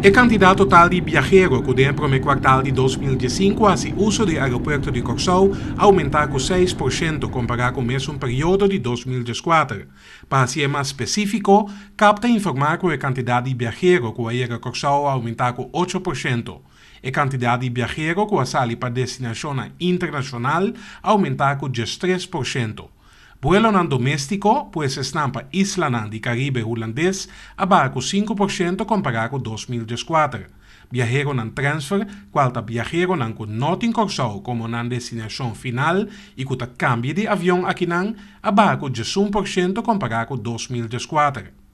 E kantidat total di biahero ku den e promé kuartal di 2015 a hasi uso di aeropuerto di Kòrsou a oumentá ku 6% kompará ku mesun periodo di 2014. Pa hasié mas spesífiko, CAB ta informá ku e kantidat di biahero ku a yega Kòrsou a oumentá ku 8%. E kantidat di biahero ku a sali pa destinashonnan internashonal a oumentá ku 13%. Buelonan doméstiko, pues esnan pa islanan di Karibe Hulandes, a baha ku 5% kompará ku 2014. Biaheronan transfer, kual ta biaheronan ku no tin Kòrsou komo nan destinashon final i ku ta kambia di avion akinan, a baha ku 11% kompará ku 2014.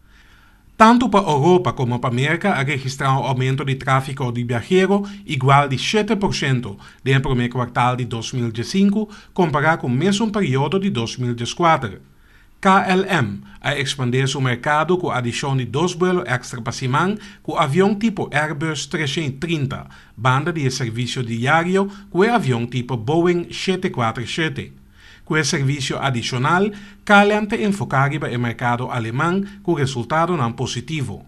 Tantu pa Europa komo pa Merka a registrá un oumento di tráfiko di biahero igual di 7% den promé kuartal di 2015 kompará ku mesun periodo di 2014. KLM a ekspandé su merkado ku adishon di dos vuelo èkstra pa siman ku avion tipo Airbus 330, banda di servisio diario ku avion tipo Boeing 747. Ku e servisio adishonal, KLM ta enfoká riba e merkado aleman ku resultadonan positivo.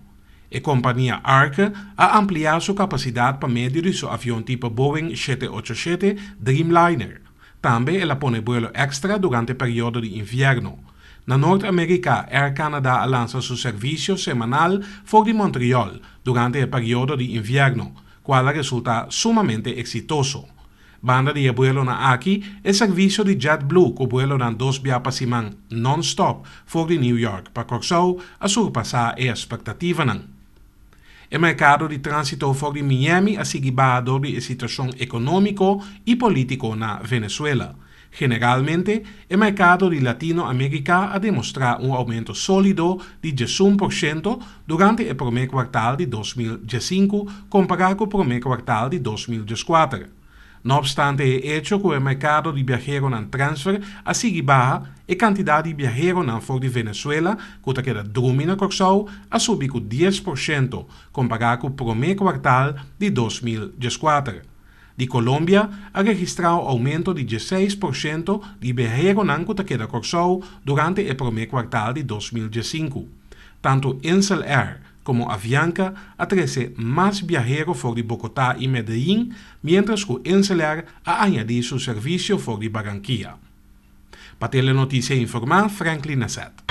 E kompania Arke a amplia su kapasidat pa medio di su avion tipo Boeing 787 Dreamliner. Tambe el a pone vuelo èkstra durante periodo di invierno. Na Norteamérika, Air Canada a lansa su servisio semanal for di Montreal durante e periodo di invierno, kual a resultá sumamente eksitoso. Banda di vuelonan aki, e servisio di JetBlue ku vuelonan dos bia pa siman non-stop for di New York pa Kòrsou a surpasá e ekspektativanan. E merkado di tránsito for di Miami a sigui baha dor di e situashon ekonómiko i polítiko na Venezuela. Generalmente, e merkado di Latinoamérika a demostrá un oumento sólido di 11% durante e promé kuartal di 2015 kompará ku e promé kuartal di 2014. No opstante e echo ku e merkado di biaheronan transfer a sigui baha, e kantidat di biaheronan for di Venezuela, ku ta keda drumi na Kòrsou, a subi ku 10% kompará ku e promé kuartal di 2014. Di Colombia a registrá un oumento di 16% di biaheronan ku ta keda Kòrsou durante e promé kuartal di 2015. Tantu Insel Air komo Avianca a trese mas biahero for di Bogotá i Medellín, mientras ku Insel Air a añadí su servisio for di Barranquilla. Pa Telenotisia Informá, Franklin Nasset.